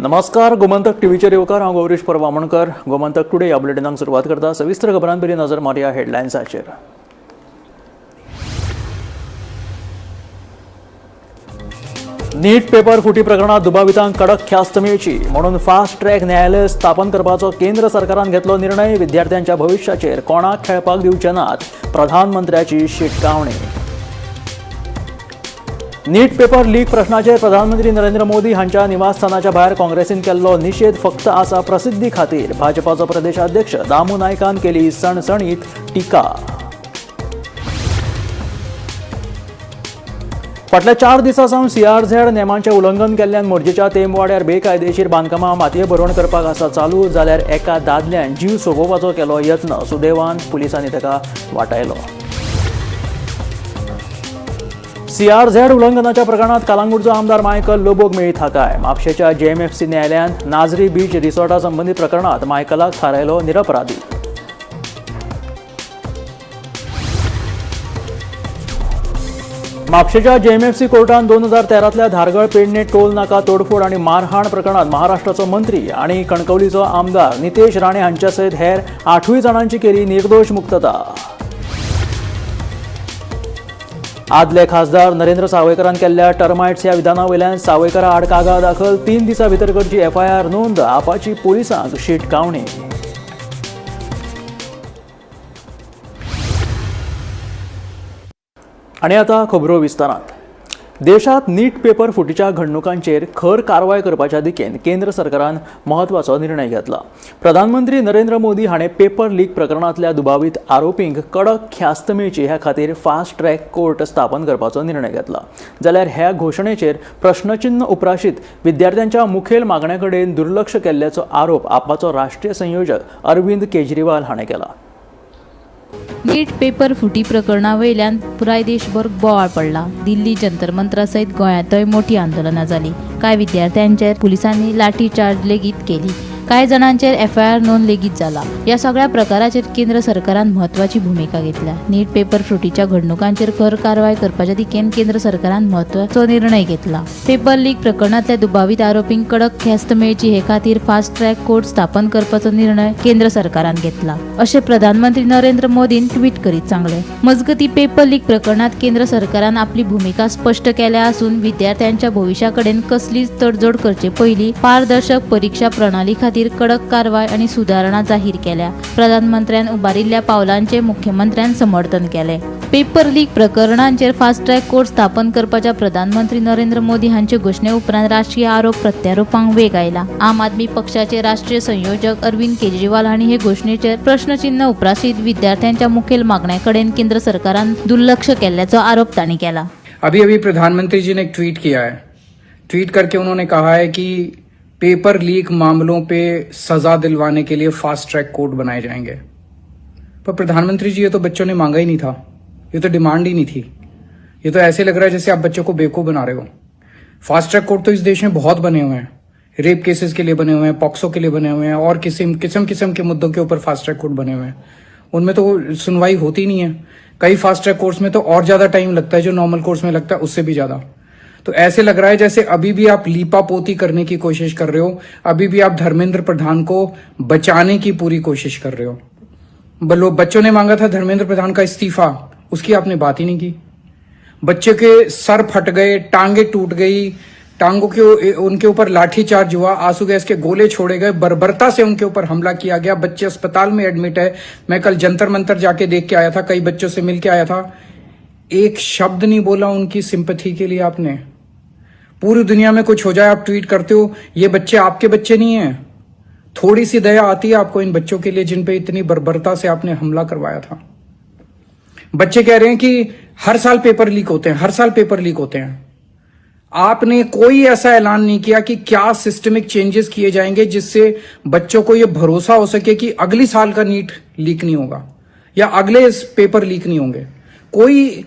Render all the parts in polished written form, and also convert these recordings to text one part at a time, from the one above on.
नमस्कार, गोमंतक टीव्हीचेर येवकार. हांव गौरीश परब आमोणकर. गोमंतक टुडे ह्या बुलेटिनाक सुरवात करता. सविस्तर खबरां पयलीं नजर मारया हेडलायन्साचेर. नीट पेपर फुटी प्रकरणात दुबावितांक कडक ख्यास्त मेळची म्हणून फास्ट ट्रॅक न्यायालय स्थापन करपाचो केंद्र सरकारान घेतलो निर्णय. विद्यार्थ्यांच्या भविश्याचेर कोणाक खेळपाक दिवचे नात, प्रधानमंत्र्याची शिटकावणी. नीट पेपर लीक प्रश्नाचेर प्रधानमंत्री नरेंद्र मोदी हांच्या निवासस्थानाच्या भायर काँग्रेसीन केल्लो निशेध फक्त आसा प्रसिद्धी खातीर, भाजपाचो प्रदेशाध्यक्ष दामू नायकान केली सणसणीत टिका. फाटल्या 4 दिसां सावन सीआरझेड नेमांचें उल्लंघन केल्ल्यान मोरजेच्या तेमवाड्यार बेकायदेशीर बांदकामां मातये भरवण करपाक आसा चालू, जाल्यार एका दादल्यान जीव सोंपोवपाचो केलो यत्न. सुदैवान पुलिसांनी ताका वाटायलो. सीआरझेड उल्लंघनाच्या प्रकरणात कालांगूटचो आमदार मायकल लोबोक मेळ्ळी थाकाय. म्हापशेच्या जेएमएफसी न्यायालयान नाजरी बीच रिसॉर्टा संबंदीत प्रकरणात मायकलाक थारायलो निरपराधी. म्हापशेच्या जेएमएफसी कोर्टान 2013तल्या धारगळ पेडणे टोल नाका तोडफोड आनी मारहाण प्रकरणात महाराष्ट्राचो मंत्री आनी कणकवलीचो आमदार नितेश राणे हांच्या सयत हेर 8 जाणांची केली निर्दोष मुक्तता. आदले खासदार नरेंद्र सावयकरान केल्ल्या टर्मायट्स ह्या विधाना वयल्यान सावयकरा आड कागाळ दाखल. 3 दिसां भितर करची एफआयआर नोंद, आपाची पुलिसांक शिटकावणी. आनी आतां खबरो विस्तारांत. देशांत नीट पेपर फुटीच्या घडणुकांचेर खर कारवाय करपाच्या दिकेन केंद्र सरकारान म्हत्वाचो निर्णय घेतला. प्रधानमंत्री नरेंद्र मोदी हाणें पेपर लीक प्रकरणांतल्या दुबावीत आरोपींक कडक ख्यास्त मेळची ह्या खातीर फास्ट ट्रॅक कोर्ट स्थापन करपाचो निर्णय घेतला. जाल्यार ह्या घोशणेचेर प्रश्नचिन्न उप्राशीत विद्यार्थ्यांच्या मुखेल मागण्या कडेन दुर्लक्ष केल्ल्याचो आरोप आपाचो राष्ट्रीय संयोजक अरविंद केजरीवाल हाणें केला. नीट पेपर फुटी प्रकरणा वयल्यान पुराय देशभर बोवाळ पडला. दिल्ली जंतर मंत्रा सयत गोंयांतय मोठी आंदोलनां जाली. कांय विद्यार्थ्यांचेर पुलिसांनी लाठी चार्ज लेगीत केली. कांय जाणांचेर एफआयआर नोंद लेगीत जाला. ह्या सगळ्या प्रकाराचेर केंद्र सरकारान म्हत्वाची भुमिका घेतल्या. नीट पेपर फुटीच्या घडणुकांचेर खर कारवाय करपाच्या दिकेन केंद्र सरकारान म्हत्वाचो निर्णय घेतला. पेपर लीक प्रकरणांतल्या दुबावीत आरोपींक कडक ख्यास्त मेळची हे खातीर फास्ट ट्रॅक कोर्ट स्थापन करपाचो निर्णय केंद्र सरकारान घेतला, अशें प्रधानमंत्री नरेंद्र मोदीन ट्वीट करीत सांगलें. मजगतीं, पेपर लीक प्रकरणांत केंद्र सरकारान आपली भुमिका स्पश्ट केल्या आसून विद्यार्थ्यांच्या भविश्या कडेन कसलीच तडजोड करचे पयलीं पारदर्शक परिक्षा प्रणाली खातीर कडक कारवाय आनी सुदारणा जाहीर केल्या. प्रधानमंत्र्यान उबारिल्ल्या पावलांचे मुख्यमंत्र्यान समर्थन केले. पेपर लीक प्रकरणांचेर फास्ट ट्रॅक कोर्ट स्थापन करपाच्या प्रधानमंत्री नरेंद्र मोदी हांचे घोशणे उपरांत राष्ट्रीय आरोप प्रत्यारोपांक वेग आयला. आम आदमी पक्षाचे राष्ट्रीय संयोजक अरविंद केजरीवाल हांणी हे घोशणेचेर प्रश्नचिन्ह उप्रासीत विद्यार्थ्यांच्या मुखेल मागण्या कडेन केंद्र सरकारान दुर्लक्ष केल्ल्याचो आरोप तांणी केला. अभी अभी प्रधानमंत्री जी ने एक ट्वीट किया है. ट्वीट करके उन्होंने कहा है कि पेपर लीक मामलों पे सजा दिलवाने के लिए फास्ट ट्रैक कोर्ट बनाए जाएंगे. पर प्रधानमंत्री जी, ये तो बच्चों ने मांगा ही नहीं था, ये तो डिमांड ही नहीं थी. ये तो ऐसे लग रहा है जैसे आप बच्चों को बेवकूफ बना रहे हो. फास्ट ट्रैक कोर्ट तो इस देश में बहुत बने हुए हैं. रेप केसेस के लिए बने हुए हैं, पॉक्सो के लिए बने हुए हैं और किस्म किस्म किस्म के मुद्दों के ऊपर फास्ट ट्रैक कोर्ट बने हुए हैं. उनमें तो सुनवाई होती नहीं है. कई फास्ट ट्रैक कोर्ट्स में तो और ज्यादा टाइम लगता है, जो नॉर्मल कोर्ट्स में लगता है उससे भी ज्यादा. तो ऐसे लग रहा है जैसे अभी भी आप लीपा पोती करने की कोशिश कर रहे हो, अभी भी आप धर्मेंद्र प्रधान को बचाने की पूरी कोशिश कर रहे हो. बलो बच्चों ने मांगा था धर्मेंद्र प्रधान का इस्तीफा, उसकी आपने बात ही नहीं की. बच्चे के सर फट गए, टांगे टूट गई, टांगों के उनके ऊपर लाठी चार्ज हुआ, आंसू गैस के गोले छोड़े गए, बर्बरता से उनके ऊपर हमला किया गया. बच्चे अस्पताल में एडमिट है. मैं कल जंतर मंतर जाके देख के आया था, कई बच्चों से मिल के आया था. एक शब्द नहीं बोला उनकी सिंपैथी के लिए आपने. पूरी दुनिया में कुछ हो जाए आप ट्वीट करते हो. ये बच्चे आपके बच्चे नहीं हैं. थोड़ी सी दया आती है आपको इन बच्चों के लिए जिन पे इतनी बर्बरता से आपने हमला करवाया था. बच्चे कह रहे हैं कि हर साल पेपर लीक होते हैं, हर साल पेपर लीक होते हैं. आपने कोई ऐसा ऐलान नहीं किया कि क्या सिस्टमिक चेंजेस किए जाएंगे जिससे बच्चों को यह भरोसा हो सके कि अगली साल का नीट लीक नहीं होगा या अगले पेपर लीक नहीं होंगे. कोई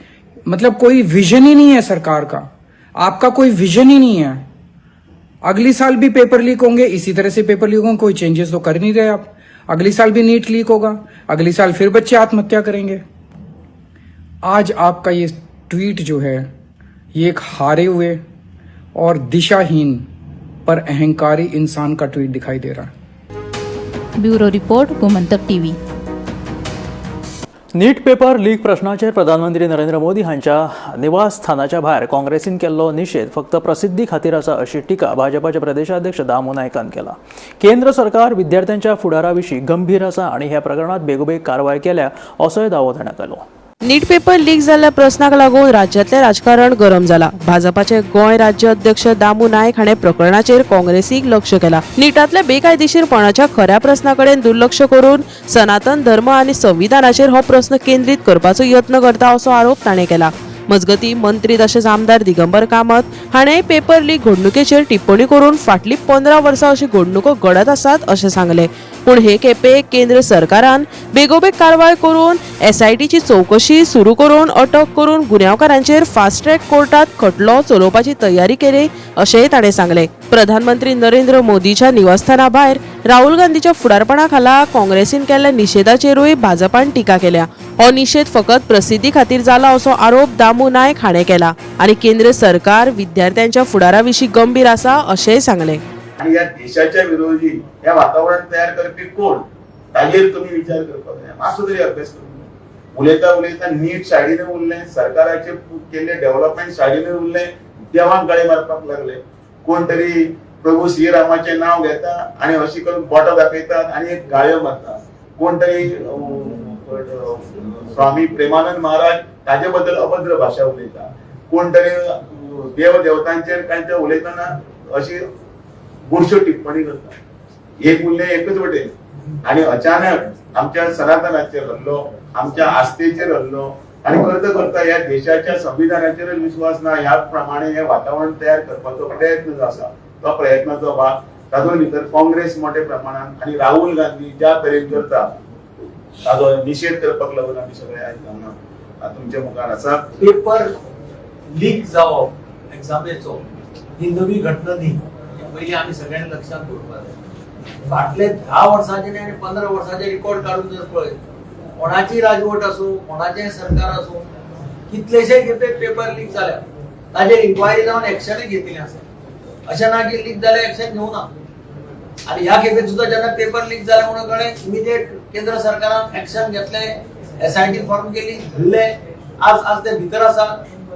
मतलब कोई विजन ही नहीं है सरकार का, आपका कोई विजन ही नहीं है. अगली साल भी पेपर लीक होंगे, इसी तरह से पेपर लीक होंगे, कोई चेंजेस तो कर नहीं रहे आप. अगली साल भी नीट लीक होगा, अगली साल फिर बच्चे आत्महत्या करेंगे. आज आपका ये ट्वीट जो है ये एक हारे हुए और दिशाहीन पर अहंकारी इंसान का ट्वीट दिखाई दे रहा है। Bureau report, Gomantak TV. NEET paper leak प्रश्नाचेर प्रधानमंत्री नरेंद्र मोदी हांच्या निवासस्थानाच्या भायर काँग्रेसीन केल्लो निशेध फक्त प्रसिद्धी खातीर आसा अशी टिका भाजपाचे प्रदेशाध्यक्ष दामू नायकान केला। केंद्र सरकार विद्यार्थ्यांच्या फुडारा विशीं गंभीर आसा आनी ह्या प्रकरणात बेगोबेग कारवाय केल्या असोय दावो ताणें केलो। नीट पेपर लीक जाल्ल्या प्रस्नाक लागून राज्यांतलें राजकारण गरम जाला। भाजपाचे गोंय राज्य अध्यक्ष दामू नायक हाणें प्रकरणाचेर काँग्रेसीक लक्ष केला। नीटांतल्या बेकायदेशीरपणाच्या खऱ्या प्रस्ना कडेन दुर्लक्ष करून सनातन धर्म आनी संविधानाचेर हो प्रस्न केंद्रीत करपाचो यत्न करता असो आरोप ताणें केला। मजगतीं मंत्री तशेंच आमदार दिगंबर कामत हाणें पेपर लीक घडणुकेचेर टिप्पणी करून फाटलीं 15 वर्सां अशी घडणुको घडत आसात अशें सांगलें। पूण हे खेपे केंद्र सरकारान बेगोबेग कारवाय करून एसआयटीची चवकशी सुरू करून अटक करून गुन्यांवकारांचेर फास्ट ट्रॅक कोर्टात खटलो चलोवपाची तयारी केली अशेंय ताणें सांगलें। प्रधानमंत्री नरेंद्र मोदीच्या निवासस्थाना भायर राहुल गांधीच्या फुडारपणा खाला काँग्रेसीन केल्ल्या निशेधाचेरूय भाजपान टिका केल्या। हो निशेध फकत प्रसिद्धी खातीर जाला असो आरोप दामू नायक हाणें केला आनी केंद्र सरकार विद्यार्थ्यांच्या फुडारा विशीं गंभीर आसा अशेंय सांगलें। आणि या देशाच्या विरोधी हे वातावरण तयार करपी कोण ताजेर तुमी विचार करपाक जाय। मातसो तरी अभ्यास करूंक जाय। उलयता उलयता नीट सायडीन उरलें, सरकाराचे केल्ले डेव्हलपमेंट सायडीन उरलें, देवाक गाळी मारपाक लागले। कोण तरी प्रभू श्रीरामाचें नांव घेता आनी अशी करून बोटां दाखयतात आनी एक गाळयो मारता। कोण तरी स्वामी प्रेमानंद महाराज ताजे बद्दल अभद्र भाशा उलयता। कोण तरी देव देवतांचेर कांय ते उलयतना अशी बुरश्यो टिप्पणी करता। एक उरलें एकच वटेन आनी अचानक आमच्या सनातनाचेर हल्लो, आमच्या आस्थेचेर हल्लो आनी करता करता ह्या देशाच्या संविधानाचेर विश्वास ना ह्या प्रमाणे हे वातावरण तयार करपाचो प्रयत्न जो आसा तो प्रयत्नाचो भाग तातूंत भितर काँग्रेस मोठ्या प्रमाणात आनी राहुल गांधी ज्या तरेन करता ताजो निशेध करपाक लागून आमी सगळे आयज हांगा तुमच्या मुखार आसा। पेपर लीक जावप एग्जामेचो ही नवी घटना न्ही, पयलीं आमी सगळ्यांनी लक्षांत दवरपाक जाय। फाटले 10 वर्सांचे आनी 15 वर्सांचे रिकॉर्ड काडून जर पळयत, कोणाची राजवट आसूं, कोणाचें सरकार आसूं, कितलेशे खेपे पेपर लीक जाल्या, ताजेर इन्क्वायरी जावन एक्शनूय घेतिल्लें आसा। अशें ना की लीक जाल्यार एक्शन घेवना। आनी ह्या खेपे सुद्दां जेन्ना पेपर लीक जाले म्हणून कळ्ळें, इमिडिएट केंद्र सरकारान एक्शन घेतलें, एसआयटी फॉर्म केली, धरले, आज आज ते भितर आसा।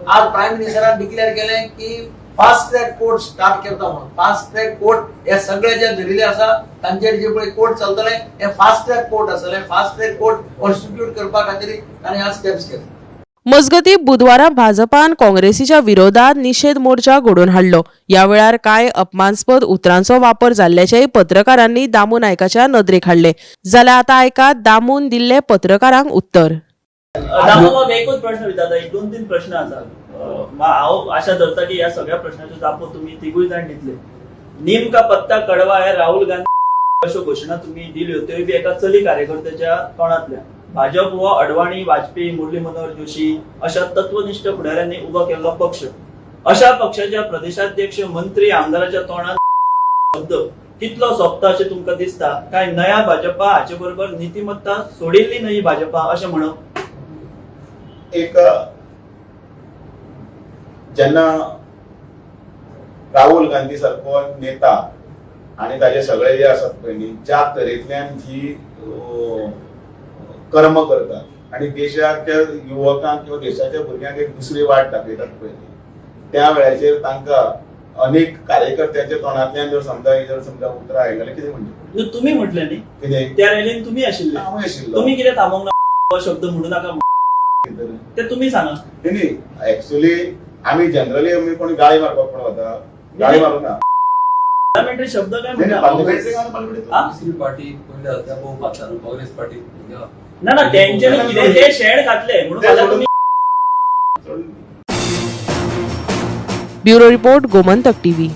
आज प्रायम मिनिस्टरान डिक्लेअर केलें की फास्ट ट्रॅक कोर्ट स्टार्ट करता म्हणून। फास्ट ट्रॅक कोर्ट हे सगळे जे धरिल्ले आसा तांचेर जे पळय कोर्ट चलतले हे फास्ट ट्रॅक कोर्ट आसतले। फास्ट ट्रॅक कोर्ट कॉन्स्टिट्यूट करपा खातीर ताणें ह्या स्टेप्स घेतले। मजगतीं बुधवारा भाजपान काँग्रेसीच्या विरोधात निशेध मोर्चा घडोवन हाडलो। ह्या वेळार कांय अपमानस्पद उतरांचो वापर जाल्ल्याचेय पत्रकारांनी दामू नायकाच्या नदरेक हाडले। जाल्यार आतां आयकात दामून दिल्ले पत्रकारांक उत्तर। दामू बाब, एकूच प्रश्न विचारता, एक 2-3 प्रश्न आसा। हांव आशा धरता की ह्या सगळ्या प्रश्नाच्यो जापो तुमी तिगूय जाण दितले। नीम का पत्ता कडवा है राहुल गांधी अश्यो घोशणा तुमी दिल्यो, त्योय बी एका चली कार्यकर्त्याच्या तोंडांतल्यान। भाजप हो अडवाणी, वाजपेयी, मुरली मनोहर जोशी अशा तत्वनिष्ठ फुडाऱ्यांनी उबो केल्लो पक्ष। अशा पक्षाच्या प्रदेशाध्यक्ष, मंत्री, आमदाराच्या तोंडात शब्द कितलो सोबता अशें तुमकां दिसता? काय नया भाजपा हाचे बरोबर नीतिमत्ता सोडिल्ली न्हय भाजपा अशें म्हणप? एक जेन्ना राहुल गांधी सारको नेता आनी ताजे सगळे जे आसात पळय न्ही, ज्या तरेंतल्यान ही कर्म करतात आनी देशाच्या युवकांक किंवा देशाच्या भुरग्यांक एक दुसरी वाट दाखयतात पळय न्ही, त्या वेळाचेर तांकां अनेक कार्यकर्त्यांच्या तोंडांतल्यान जर समजा उतरां आयली जाल्यार कितें म्हणटा? तुमी म्हटलें न्ही कितें त्या रॅलीन तुमी आशिल्ले, हांव आशिल्लो, तुमी कितें थांबोवंक ना शब्द म्हणू नाका ते तुमी सांगा। न्ही, ऍक्च्युली आमी जनरली आमी कोण गाळी मारपाक कोण वता, गाळी मारूं ना। पार्लमेंटरी शब्द काय म्हणटा? पार्लमेंटरी पार्टी काँग्रेस पार्टी ना ना, तेंच्यांनी कितें ते शेण घातले म्हणून फाल्यां तुमी। Bureau report, Gomantak TV.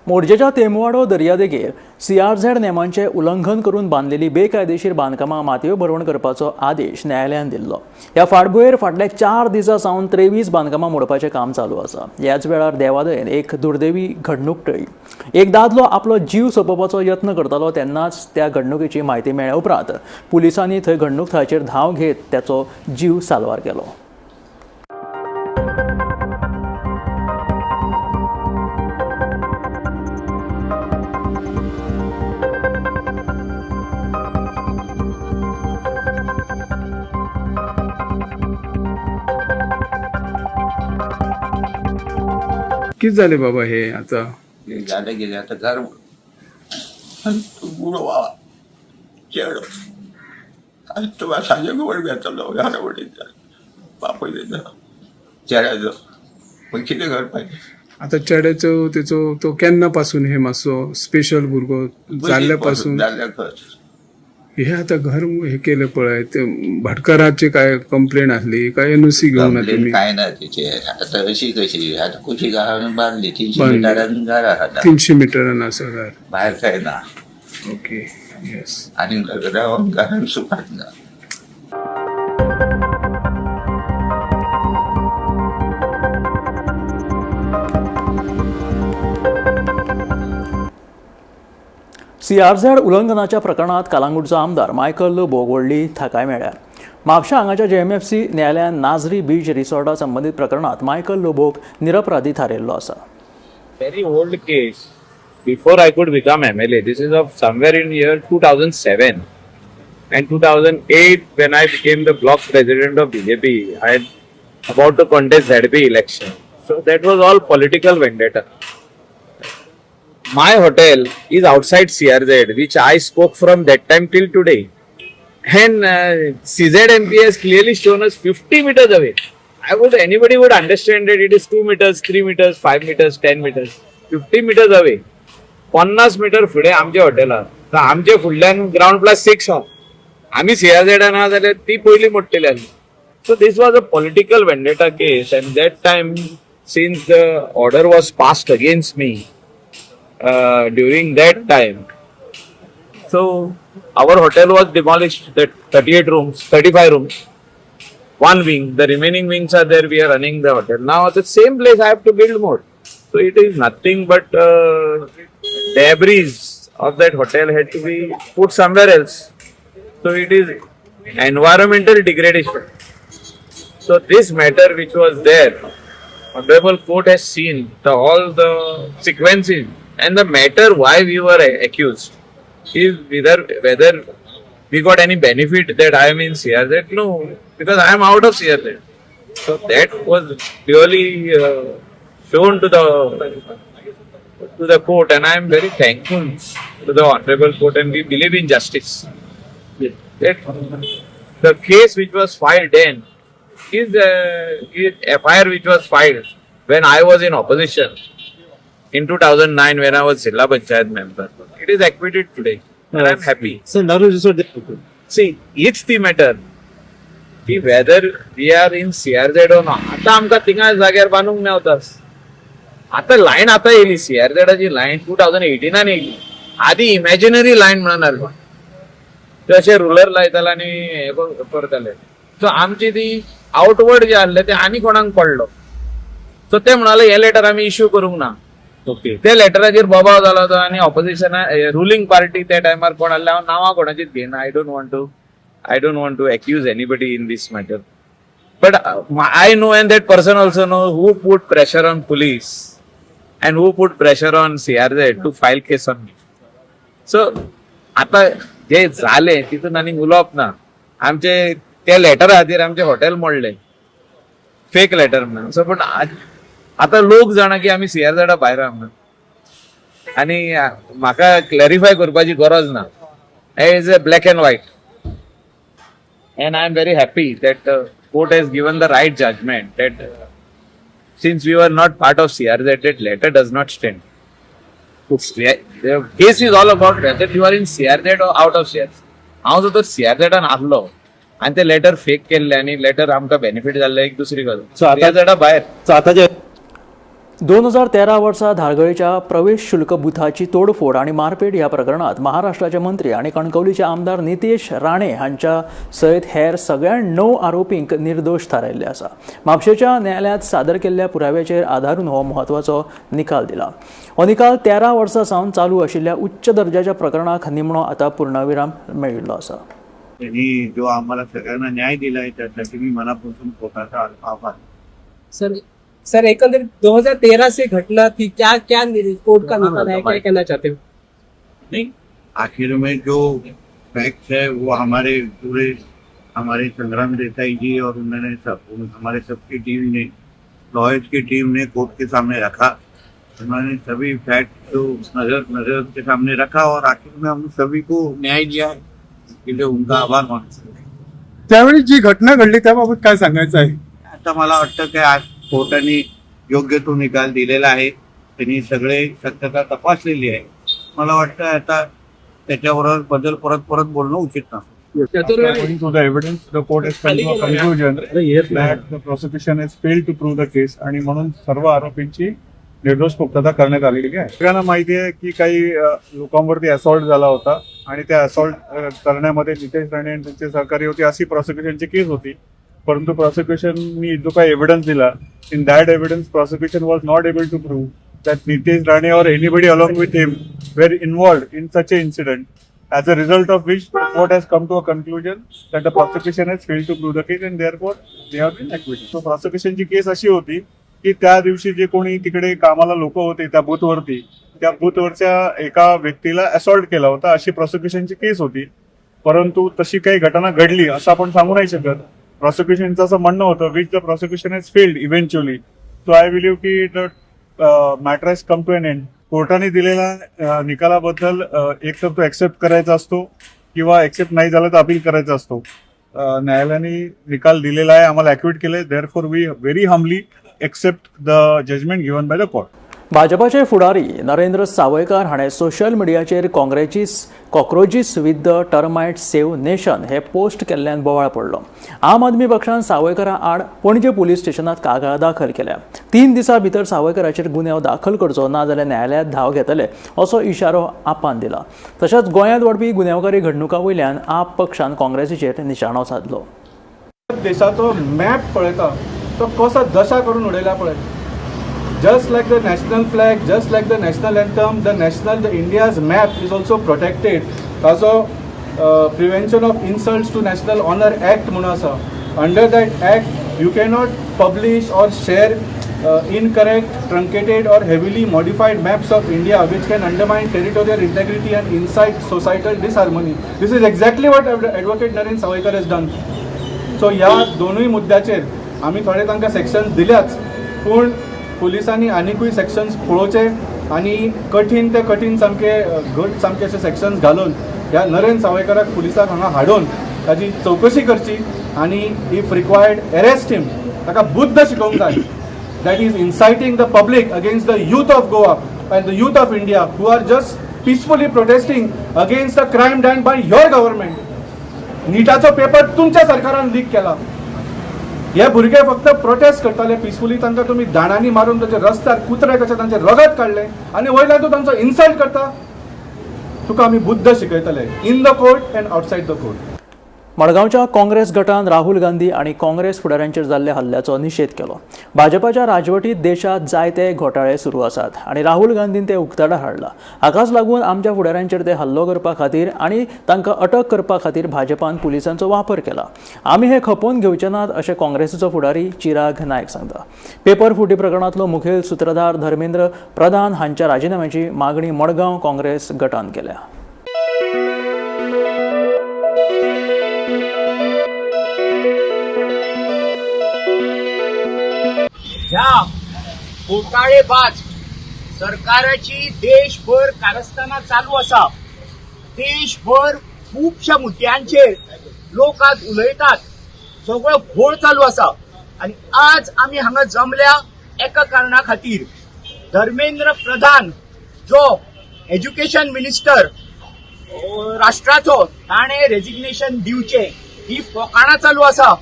मोरजेच्या तेमवाडो दर्यादेगेर सीआरझेड नेमांचे उल्लंघन करून बांदलेली बेकायदेशीर बांदकामां मातयो भरवण करपाचो आदेश न्यायालयान दिल्लो। ह्या फाटभुंयेर फाटल्या 4 दिसां सावन 23 बांदकामां मोडपाचें काम चालू आसा। ह्याच वेळार देवादयेन एक दुर्दैवी घडणूक टळ्ळी। एक दादलो आपलो जीव सोंपोवपाचो यत्न करतालो तेन्नाच त्या घडणुकेची म्हायती मेळ्ळ्या उपरांत पुलिसांनी थंय घडणूक थळाचेर धांव घेत ताचो जीव साल्वार केलो। कितें जालें बाबा हे आतां? हे जालें कितें आतां, घर गुडो बाबा चेडो आनी तुका सांजे खबर घेतलो घरा वडील बापूय तेजो चेड्याचो, मागीर कितें करपाचें? आतां चेड्याचो तेचो तो केन्ना पासून हे मातसो स्पेशल भुरगो जाल्ल्या पासून? जाल्ल्या खंय. हे आतां घर हे केलें पळय, ते भाटकाराची काय कंप्लेन आसली काय एनओसी घेवना कंप्लेन तुमी? काय ना तेचे. आतां अशी कशी आतां कुशी घालून बांदली 300 बांदली. मिटरान घर आहा आतां. 300 मिटरान आसा घर. भायर काय ना. ओके, येस. आनी रावन घरान सुखात ना. सीआरझेड उल्लंघनाच्या प्रकरणात कालांगूटचो आमदार मायकल लोबोक व्हडली थाकाय मेळ्ळ्या. म्हापशा हांगाच्या जेएमएफसी न्यायालयान नाझरी बीच रिसॉर्टा संबंदीत प्रकरणात मायकल लोबोक निरपराधी थारायल्लो आसा. Very old case. Before I could become MLA, this is of somewhere in year 2007 and 2008 when I became the block president of BJP. I had about to contest ZP election. So that was all political vendetta. My hotel is outside CRZ, which I spoke from that time till today. And CZMP has clearly shown us 50 meters away. Anybody would understand that it is 2 meters, 3 meters, 5 meters, 10 meters, 50 meters away. 50 metre फुडें आमचें hotel आहा. तर आमचे फुडल्यान ground plus 6 आहा. आमी सीआरझेडान आहा जाल्यार ती पयलीं मोडटली आसली. So this was a political vendetta case, and that time since the order was passed against me during that time, so our hotel was demolished, that 38 rooms, 35 rooms, one wing, the remaining wings are there, we are running the hotel. Now at the same place I have to build more. So it is nothing but debris of that hotel had to be put somewhere else. So it is environmental degradation. So this matter which was there, Honorable Court has seen all the sequences and the matter why we were accused is whether we got any benefit that I am in CRZ. No, because I am out of CRZ. So that was purely shown to the court, and I am very thankful to the Honorable Court, and we believe in justice. That the case which was filed then is FIR which was filed when I was in opposition in 2009 when I was Zilla Panchayat member. It is acquitted today, and I am happy. So now See, it's the matter की whether we are in CRZ or not. आता आमकां थिंगा जाग्यार बांदूंक मेवता. आता line आता येयली, सीआरझेडाची line 2018 येयली. आदी इमॅजिनरी लायन म्हणून आसली, ते अशे रुलर लायताले आनी हे करताले. सो आमची ती आउटवर्ड जे आसले ते आनी कोणाक पडलो. सो ते म्हणाले हे लेटर आमी इश्यू करूंक ना. ओके. त्या लेटराचेर बोबाव जालो तो, आनी ऑपोजिशना रुलींग पार्टी त्या टायमार कोण आसले हांव नांवां कोणाचीच घेयना. I don't want to accuse anybody in this matter, but I know and that person also know who put pressure on police and who put pressure on CRZ to file case on me. So आतां जे जालें तितून आनी उलोवप ना. आमचे त्या लेटरा खातीर आमचें हॉटेल मोडलें, फेक लेटर म्हणून. सो पूण आतां लोक जाणा की आमी सीआरझेडा भायर आहा म्हणून, आनी म्हाका क्लॅरिफाय करपाची गरज ना. Is a black and white, and I am very happy that court has given the right judgment that since we were not part of CRZ, that letter does not stand. The case is all about whether you are in CRZ or out of CRZ. हांव जर तर सीआरझेडान आसलो आनी ते letter fake केल्ले आनी letter आमकां benefit जाल्ले, एक दुसरी गजाल. So आता- सीआरझेडा भायर. सो आता जे 2013 वर्सा धारगळेच्या प्रवेश शुल्क बुथाची तोडफोड आनी मारपेट ह्या प्रकरणात महाराष्ट्राचे मंत्री आनी कणकवलीचे आमदार नितेश राणे हांच्या सयत हेर सगळ्या 9 आरोपींक निर्दोश थारायल्ले आसा. म्हापशेच्या न्यायालयांत सादर केल्ल्या पुराव्याचेर आदारून हो म्हत्वाचो निकाल दिला. हो निकाल 13 वर्सां सावन चालू आशिल्ल्या उच्च दर्जाच्या प्रकरणाक निमणो आतां पूर्णविराम मेळिल्लो आसा. त्यांनी जो आम्हाला सगळ्यांना न्याय दिलाय त्यासाठी मी मनापासून कोर्टाचा आभार. सर, सर, एकंदरीत 2013 से घटना थी, क्या क्या कोर्ट का निकाल है, क्या कहना चाहते हो? नहीं, आखिर में जो फैक्ट्स है वो हमारे पूरे हमारे संग्राम देसाई जी और उन्होंने सब हमारे सबकी टीम ने, लॉयर्स की टीम ने कोर्ट के सामने रखा. उन्होंने सभी फैक्ट को नजर नजर के सामने रखा और आखिर में हम सभी को न्याय दिया है, इसके लिए उनका आभार मानतो. त्यावेळी जी घटना घडली त्याबाबत काय सांगायचं आहे? आता मला वाटतं की आज कोर्टाने योग्य तो निकाल दिलेला आहे. त्यांनी सगळे सत्यता तपासलेली आहे. मला वाटतं आता त्याच्याबरोबर बद्दल परत परत बोलणं उचित नसतं. According to the evidence, the court has come to a conclusion that the prosecution has failed to prove the case आणि म्हणून सर्व आरोपींची निर्दोष मुक्तता करण्यात आलेली आहे. सगळ्यांना माहिती आहे की काही लोकांवरती असॉल्ट झाला होता आणि त्या असॉल्ट करण्यामध्ये नितेश राणे आणि त्यांचे सहकारी होते अशी प्रॉसिक्युशनची केस होती. परंतु प्रॉसिक्युशननी जो काही एव्हिडन्स दिला, in that evidence prosecution was not able to prove that Nitesh Rane or anybody along with him were involved in such a incident, as a result of which the court has come to a conclusion that the prosecution has failed to prove the case and therefore they have been acquitted. So prosecutionची केस अशी होती की त्या दिवशी जे कोणी तिकडे कामाला लोक होते त्या बूथवरती, त्या बूथवरच्या एका व्यक्तीला असॉल्ट केला होता अशी प्रॉसिक्युशनची केस होती. परंतु तशी काही घटना घडली असं आपण सांगू नाही शकत. प्रॉसिक्युशनचं असं म्हणणं होतं, which the prosecution has failed eventually. So I believe की the matter has come to an end. कोर्टाने दिलेल्या निकालाबद्दल एक तर तो एक्सेप्ट करायचा असतो किंवा एक्सेप्ट नाही झाला तर अपील करायचा असतो. न्यायालयाने निकाल दिलेला आहे, आम्हाला ॲक्विट केलंय. Therefore we very humbly accept the judgment given by the court. भाजपाचे फुडारी नरेंद्र सावयकार हाणें सोशल मिडियाचेर काँग्रेचीस "cockroaches with the termite save nation" हे पोस्ट केल्ल्यान बोवाळ पडलो. आम आदमी पक्षान सावयकारा आड पणजे पुलीस स्टेशनात कागाळ दाखल केल्या. 3 दिसां भितर सावयकाराचेर गुन्यांव दाखल करचो, ना जाल्यार न्यायालयांत धांव घेतले असो इशारो आपान दिला. तशेंच गोंयांत वाडपी गुन्यांवकारी घडणुकां वयल्यान आप पक्षान काँग्रेसीचेर निशाणो सादलो. देशाचो मॅप पळयता तो कसो दशा करून उडयला पळय. Just like the national flag, just like the national anthem, the India's map is also protected. ताजो Prevention of Insults to National Honour Act म्हणून आसा. Under that act you cannot publish or share incorrect, truncated or heavily modified maps of India which can undermine territorial integrity and incite societal disharmony. This is exactly what Advocate Naren Sawaikar has done. So ह्या दोनूय मुद्द्याचेर आमी थोडे तांकां sections दिल्याच, पूण पुलिसांनी आनिकूय sections पळोवचे आनी कठीण ते कठीण सामके घट सामके अशे सेक्शन्स घालून ह्या नरेन सावयकाराक पुलिसाक हांगा हाडून ताजी चवकशी करची आनी if required arrest him. ताका बुद्द शिकोवंक जाय that is inciting the public against the youth of Goa and the youth of India who are just peacefully protesting against the crime done by your government. निटाचो paper तुमच्या सरकारान leak केला. हे भुरगे फक्त प्रोटेस्ट करताले पिसफुली, तांकां तुमी दाणांनी मारून तांचे रस्त्यार कुत्रे कशे तांचे रगत काडले आनी वयल्यान तूं तांचो इन्सल्ट करता. तुका आमी बुद्द शिकयतले in the court and outside the court. मडगांवच्या काँग्रेस गटान राहुल गांधी आनी काँग्रेस फुडाऱ्यांचेर जाल्ल्या हल्ल्याचो निशेध केलो. भाजपाच्या राजवटीत देशात जायते घोटाळे सुरू आसात आनी राहुल गांधीन ते उक्ताडार हाडला. हाकाच लागून आमच्या फुडाऱ्यांचेर ते हल्लो करपा खातीर आनी तांकां अटक करपा खातीर भाजपान पुलिसांचो वापर केला. आमी हे खपोवन घेवचे नात अशें काँग्रेसीचो फुडारी चिराग नायक सांगता. पेपर फुटी प्रकरणांतलो मुखेल सुत्रधार धर्मेंद्र प्रधान हांच्या राजिनाम्याची मागणी मडगांव काँग्रेस गटान केल्या. ह्या घोटाळेबाज सरकाराची देशभर कारस्थानां चालू आसा. देशभर खुबश्या मुद्द्यांचेर लोक आज उलयतात. सगळो घोळ चालू आसा आनी आज आमी हांगा जमल्या एका कारणा खातीर. धर्मेंद्र प्रधान जो एज्युकेशन मिनिस्टर राष्ट्राचो, ताणें रेजिग्नेशन दिवचें. ही फोकाणां चालू आसा.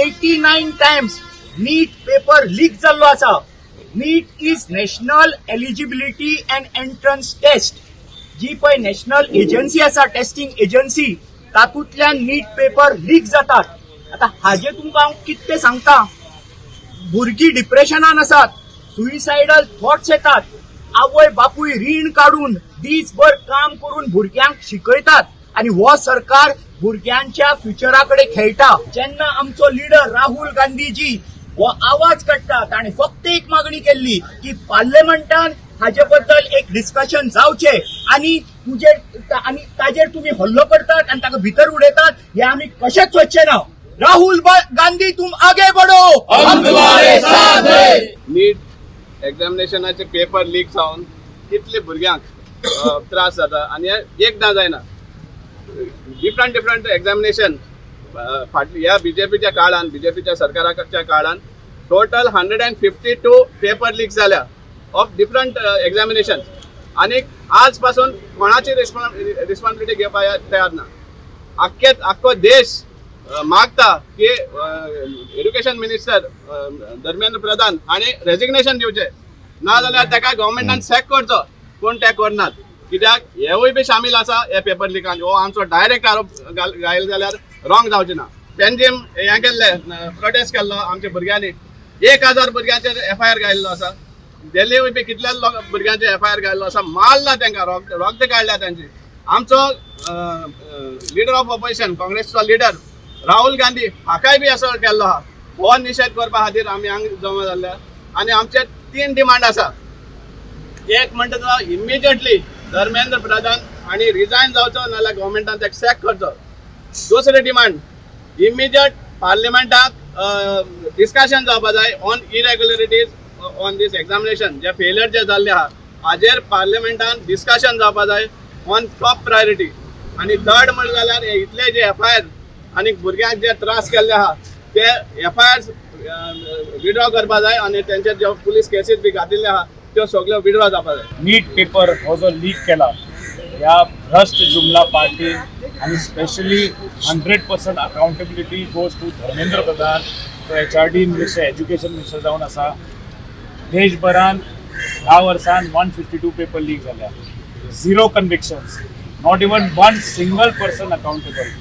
89 times NEET paper leak जाल्लो आसा. NEET is National Eligibility and Entrance Test. जी पळय नॅशनल एजन्सी आसा, टेस्टिंग एजन्सी, तातूंतल्यान नीट पेपर लीक जातात. आतां हाजेर तुमकां हांव कितें सांगता, भुरगीं डिप्रेशनान आसात, सुइसायडल थॉट्स येतात. आवय बापूय रीण काडून दीसभर काम करून भुरग्यांक शिकयतात आनी हो सरकार भुरग्यांच्या फ्युचरा कडेन खेळटा. जेन्ना आमचो लिडर राहुल गांधीजी हो आवाज काडटा, ताणें फक्त एक मागणी केल्ली की पार्लमेंटान हाजे बद्दल एक डिस्कशन जावचें आनी तुजेर आनी ताजेर तुमी हल्लो करतात आनी ताका भितर उडयतात हें आमी कशेंच सोदचें ना. राहुल गांधी, तुम आगे बढ़ो, हम तुम्हारे साथ हैं. नीट एग्जामिनेशनाचे पेपर लीक जावन कितले भुरग्यांक त्रास जाता आनी हे एकदां जायना, डिफरंट डिफरंट एग्जामिनेशन फाटल्या ह्या बीजेपीच्या काळान, बीजेपीच्या सरकाराच्या काळान total 152 paper leak जाल्या ऑफ डिफरंट एग्जामिनेशन. आनी आज पासून कोणाची रिस्पॉन्सिबिलिटी घेवपाक तयार ना. आख्खे आख्खो देश मागता की एड्युकेशन मिनिस्टर धर्मेंद्र प्रधान हांणी रेजिग्नेशन दिवचें, ना जाल्यार ताका गव्हर्मेंटान सॅक करचो. पूण ते करनात, कित्याक हेवूय बी शामील आसा हे पेपर लिकान. हो आमचो डायरेक्ट आरोप घायल जाल्यार रॉंग जावचें ना. पेंजीम हें केल्लें, प्रोटेस्ट केल्लो आमच्या भुरग्यांनी, 1000 भुरग्यांचेर एफआयआर घायल्लो आसा. दिल्ली बी कितल्या लोक भुरग्यांचेर एफआयआर घायल्लो आसा, मारला तांकां, रोगद काडल्या तांची. आमचो लिडर ऑफ ऑपोजिशन, काँग्रेसचो लिडर राहुल गांधी हाकाय बी असो केल्लो आहा. हो निशेध करपा खातीर आमी हांगा जमा जाल्ले आनी आमचे 3 डिमांड आसा. एक म्हणटा तो इमिजिएटली धर्मेंद्र प्रधान आनी रिजायन जावचो, नाजाल्यार गव्हर्मेंटान ताका सॅक करचो. दुसरें डिमांड, इमिजिएट पार्लिमेंटाक डिस्कशन जावपा जाय on irregularities on this examination, J failure जे जाल्ले आहा हाजेर पार्लिमेंटान डिस्कशन जावपा जाय ऑन टॉप प्रायोरिटी. आनी थर्ड म्हणलें जाल्यार हे इतले जे एफआयआर आनी भुरग्यांक जे त्रास केल्ले आहा ते एफआयआर विड्रॉ करपा जाय आनी तेंचेर जे पुलीस केसीस बी घातिल्ले आहा त्यो सगळ्यो विड्रॉ जावपा जाय. नीट पेपर हो जो लीक केला ह्या भ्रश्ट जुमला पार्टी आनी specially 100% accountability goes to Dharmendra Pradhan, तो HRD minister, education minister जावन आसा. देशभरान 10 वर्सान 152 पेपर लीक जाल्या, 0 convictions, not even one single person accountable.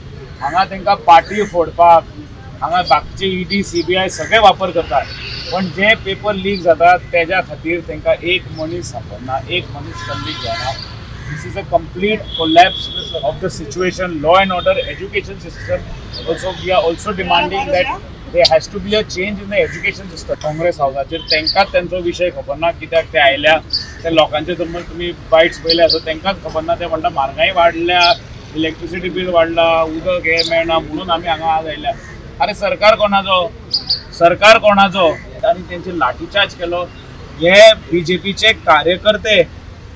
हांगा तांकां पार्टी फोडपाक हांगा बाकीचे ईडी सीबीआय सगळे वापर करतात, पण जे पेपर लीक जातात तेज्या खातीर तांकां एक मनीस सापडना, एक मनीस कन्विक्ट जायना. This is a complete collapse of the situation, law and order, education system. Also we are also demanding that there has to be a change in the education system. Congress हावसाचेर तांकांच तेंचो विशय खबर ना, कित्याक ते आयल्या ते लोकांचे जर तुमी बायट्स पळयले आसत तांकांच खबर ना. ते म्हणटा म्हारगाय वाडल्या, इलेक्ट्रिसिटी बील वाडला, उदक हें मेळना म्हणून आमी हांगा आज आयल्या. अरे सरकार कोणाचो, सरकार कोणाचो? आनी तेंचेर लाठीचार्ज केलो. हे बीजेपीचे कार्यकर्ते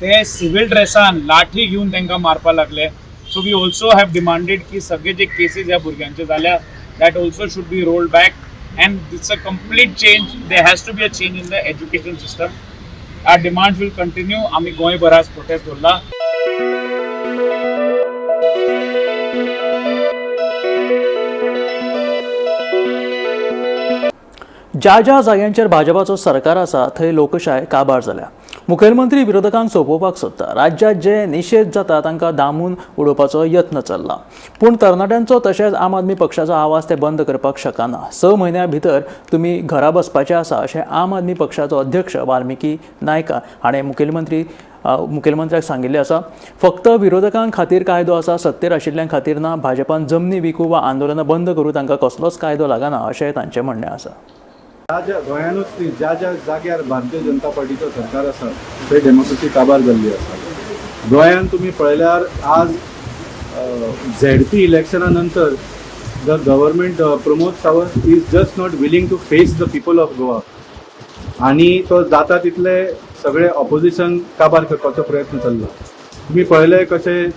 ते सिव्हिल ड्रेसान लाठी घेवन तांकां मारपाक लागले. So we also have demanded की सगळे जे केसीस ह्या भुरग्यांचे जाल्या that also should be rolled back and it's a complete change. There has to be a change in the education system. Our demand will continue. आमी गोंयभरात protest दवरला. ज्या ज्या जाग्यांचेर भाजपाचो सरकार आसा थंय लोकशाय काबार जाल्या. मुखेलमंत्री विरोधकांक सोंपोवपाक सोदता. राज्यांत जे निशेध जाता तांकां दामून उडोवपाचो यत्न चल्ला, पूण तरणाट्यांचो तशेंच आम आदमी पक्षाचो आवाज ते बंद करपाक शकना. 6 म्हयन्यां भितर तुमी घरा बसपाचें आसा अशें आम आदमी पक्षाचो अध्यक्ष वाल्मिकी नायका हाणें मुखेलमंत्र्याक सांगिल्लें आसा. फक्त विरोधकां खातीर कायदो आसा, सत्तेर आशिल्ल्यां खातीर ना. भाजपान जमनी विकू वा आंदोलनां बंद करूं तांकां कसलोच कायदो लागना अशें तांचें म्हणणें आसा. ज्या ज्या गोंयानूच न्ही, ज्या ज्या जाग्यार भारतीय जनता पार्टीचो सरकार आसा थंय डेमोक्रेसी काबार जाल्ली आसा. गोंयान तुमी पळयल्यार आज झेडपी इलेक्शना नंतर the government Pramod Sawant is just not willing to face the people of Goa आनी तो जाता तितले सगळे ऑपोजिशन काबार करपाचो प्रयत्न चल्ला. तुमी पळयले कशें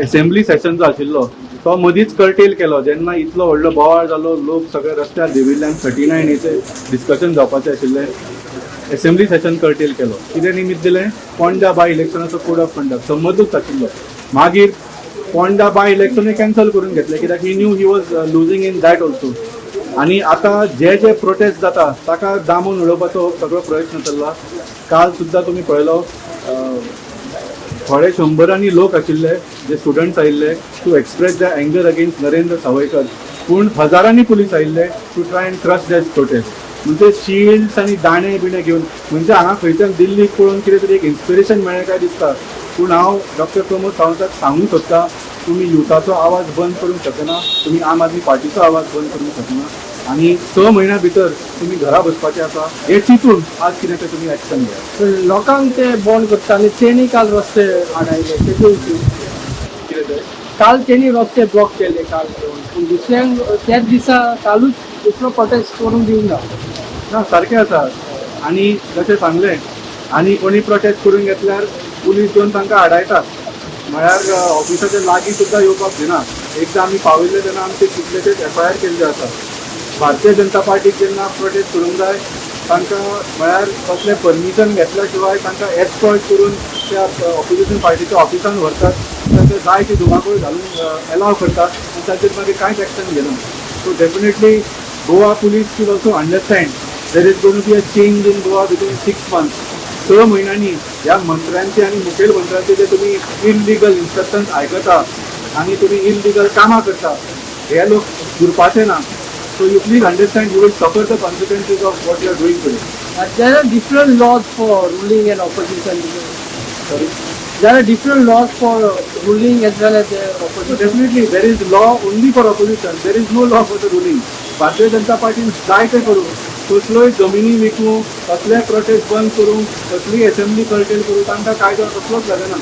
एसेंब्ली सेशन जो आशिल्लो तो मदींच कर्टेल केलो. जेन्ना इतलो व्हडलो बोवाळ जालो, लोक सगळे रस्त्यार देंविल्ल्यान 39Aचें डिस्कशन जावपाचें आशिल्लें, एसेंब्ली सेशन कर्टेल केलो. कितें निमित्त दिलें? पोंडा बाय इलेक्शनाचो कोड ऑफ कंडक्ट संबंदूच आशिल्लो. मागीर पोंडा बाय इलेक्शनूय कॅन्सल करून घेतलें, कित्याक he knew he was losing in that also. आनी आतां जे जे प्रोटेस्ट जाता ताका दामून उडोवपाचो सगळो प्रयत्न चल्ला. काल सुद्दां तुमी पळयलो थोडे शंबरांनी लोक आशिल्ले जे स्टुडंट्स आयिल्ले to express the anger against Narendra Sawaikar, पूण हजारांनी पुलीस आयिल्ले to try and crush that protest. म्हणजे शिल्ड्स आनी दाणे बिणे घेवन, म्हणजे हांगा खंयच्यान दिल्लीक पळोवन कितें तरी एक इन्स्पिरेशन मेळ्ळें काय दिसता. पूण हांव डॉक्टर प्रमोद सावंताक सांगूंक सोदता, तुमी युथाचो आवाज बंद करूंक शकना, तुमी आम आदमी पार्टीचो आवाज बंद करूंक शकना आनी 6 म्हयन्या भितर तुमी घरा बसपाचें आसा हें चिंतून आज कितें तें तुमी एक्शन घेयात. लोकांक ते बॉन्ड करता आनी तेणी काल रस्ते आडायले, तेजे कितें तें काल तेणी रस्ते ब्लॉक केले काल, पूण दुसऱ्यांक त्याच दिसा कालूच दुसरो प्रोटेस्ट करूंक दिवंक ना. ना, सारकें आसा. आनी जशें सांगलें, आनी कोणी प्रोटेस्ट करून घेतल्यार पुलीस येवन तांकां आडायतात, म्हळ्यार ऑफिसाच्या लागीं सुद्दां येवपाक दिना. एकदां आमी पाविल्ले तेन्ना आमचे कितलेशेच एफआयआर केल्ले आसा. भारतीय जनता पार्टीक जेन्ना प्रोटेस्ट करूंक जाय तांकां म्हळ्यार कसलें परमिशन घेतल्या शिवाय तांकां एस्कॉर्ट करून त्या ऑपोजिशन पार्टीच्या ऑफिसान व्हरतात, तांकां जाय ती धुमाकूळ घालून एलाव करतात आनी ताचेर मागीर कांयच एक्शन घेना. So definitely Goa police should also understand there is going to be a change in Goa within 6 months. 6 म्हयन्यांनी ह्या मंत्र्यांचे आनी मुखेल मंत्र्यांचे जे तुमी इलिगल इन्स्ट्रक्शन्स आयकता आनी तुमी इलिगल कामां करता, हे लोक उरपाचे ना. So you please understand you will suffer the consequences of what you are doing today. There are different laws for ruling and opposition. Sorry? There are different laws for ruling as well as the opposition. So definitely there is law only for opposition. There is no law for the ruling. Bharatiya Janata पार्टीन जाय तें करूं, कसलोय जमिनी विकूं, कसलेय protest बंद करूं, कसलीय assembly cartel करूं, तांकां कायदो कसलोच लागना.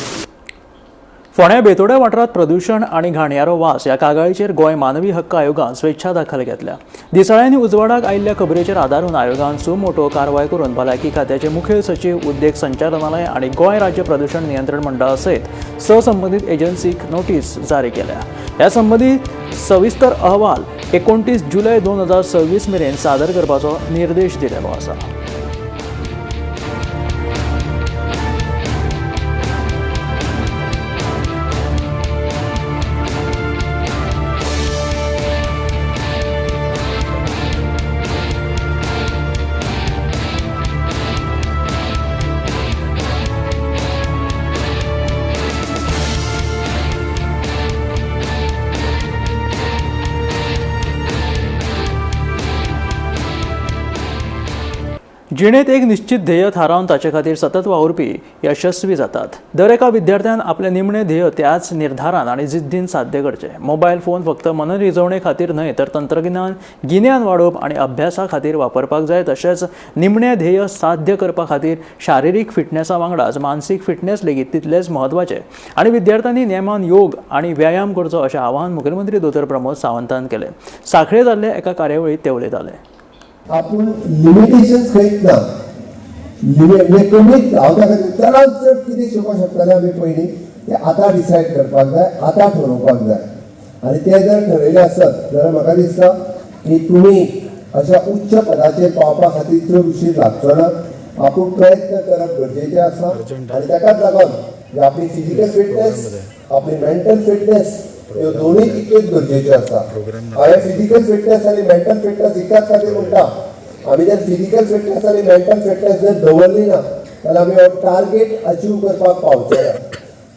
फोंड्या बेतोड्या वाठारांत प्रदूशण आनी घाणयारो वास ह्या कागाळीचेर गोंय मानवी हक्क आयोगान स्वेच्छा दाखल घेतल्या. दिसाळ्यांनी उजवाडाक आयिल्ल्या खबरेचेर आदारून आयोगान सुमोटो कारवाय करून भलायकी खात्याचे मुखेल सचीव, उद्देग संचालनालय आनी गोंय राज्य प्रदूशण नियंत्रण मंडळा सयत संबंदीत एजन्सीक नोटीस जारी केल्या. ह्या संबंदी सविस्तर अहवाल 29 जुलय 2026 मेरेन सादर करपाचो निर्देश दिलेलो आसा. जिणेंत एक निश्चित ध्येय थारावन ताचे खातीर सतत वावुरपी यशस्वी जातात. दर एका विद्यार्थ्यान आपलें निमणें ध्येय त्याच निर्धारान आनी जिद्दीन साध्य करचें. मोबायल फोन फक्त मनरिजवणे खातीर न्हय तर तंत्रगिन्यान गिन्यान वाडोवप आनी अभ्यासा खातीर वापरपाक जाय. तशेंच निमणें ध्येय साध्य करपा खातीर शारिरीक फिटनेसा वांगडाच मानसीक फिटनेस लेगीत तितलेंच म्हत्वाचें आनी विद्यार्थ्यांनी नेमान योग आनी व्यायाम करचो अशें आवाहन मुखेलमंत्री दोतोर प्रमोद सावंतान केलें. साखळे जाल्ले एका कार्यावळींत ते उलयताले. आपूण लिमिटेशन्स खंयच ना, म्हणजे कमीत हांव ताका चडांत चड कितें शिकोवंक शकतले आमी पयलीं तें आतां डिसायड करपाक जाय, आतां ठरोवपाक जाय. आनी तें जर ठरयलें आसत जाल्यार म्हाका दिसता की तुमी अशा उच्च पदाचेर पावपा खातीर चड उशीर लागचो ना. आपूण प्रयत्न करप गरजेचें आसा आनी ताकाच लागून आपली फिजिकल फिटनेस, आपली मेंटल फिटनेस ह्यो दोनूय तितक्योच गरजेच्यो आसा. हांवें फिजिकल फिटनेस आनी मेंटल फिटनेस एकाच खातीर म्हणटा, आमी जर फिजिकल फिटनेस आनी मेंटल फिटनेस जर दवरली ना जाल्यार आमी हो टार्गेट अचीव करपाक पावचे ना.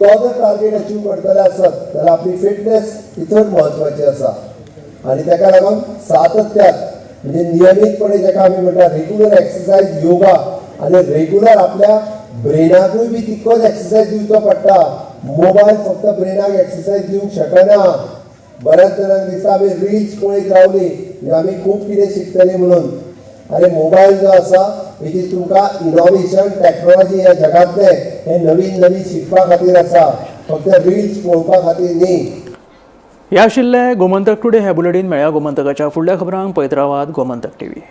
तो जर टार्गेट अचीव करतले आसत जाल्यार आपली फिटनेस ही चड म्हत्वाची आसा. आनी ताका लागून सातत्यान म्हणजे नियमीतपणे जाका आमी म्हणटा रेगुलर एक्सरसायज, योगा आनी रेगुलर आपल्या ब्रेनाकूय बी तितकोच एक्सरसायज दिवचो पडटा. मोबायल फक्त ब्रेनाक एक्सरसायज दिवंक शकना. बऱ्याच जाणांक दिसता आमी रिल्स पळयत रावली म्हणजे आमी खूब कितें शिकतली म्हणून. आनी मोबायल जो आसा which is तुमकां इनोवेशन टॅक्नोलॉजी ह्या जगांतलें हें नवीन नवीन शिकपा खातीर आसा, फक्त रिल्स पळोवपा खातीर न्ही. हे आशिल्लें गोमंतक टुडे हे बुलेटीन. मेळया गोमंतकाच्या फुडल्या खबरांक. पळयत रावात गोमंतक टीव्ही.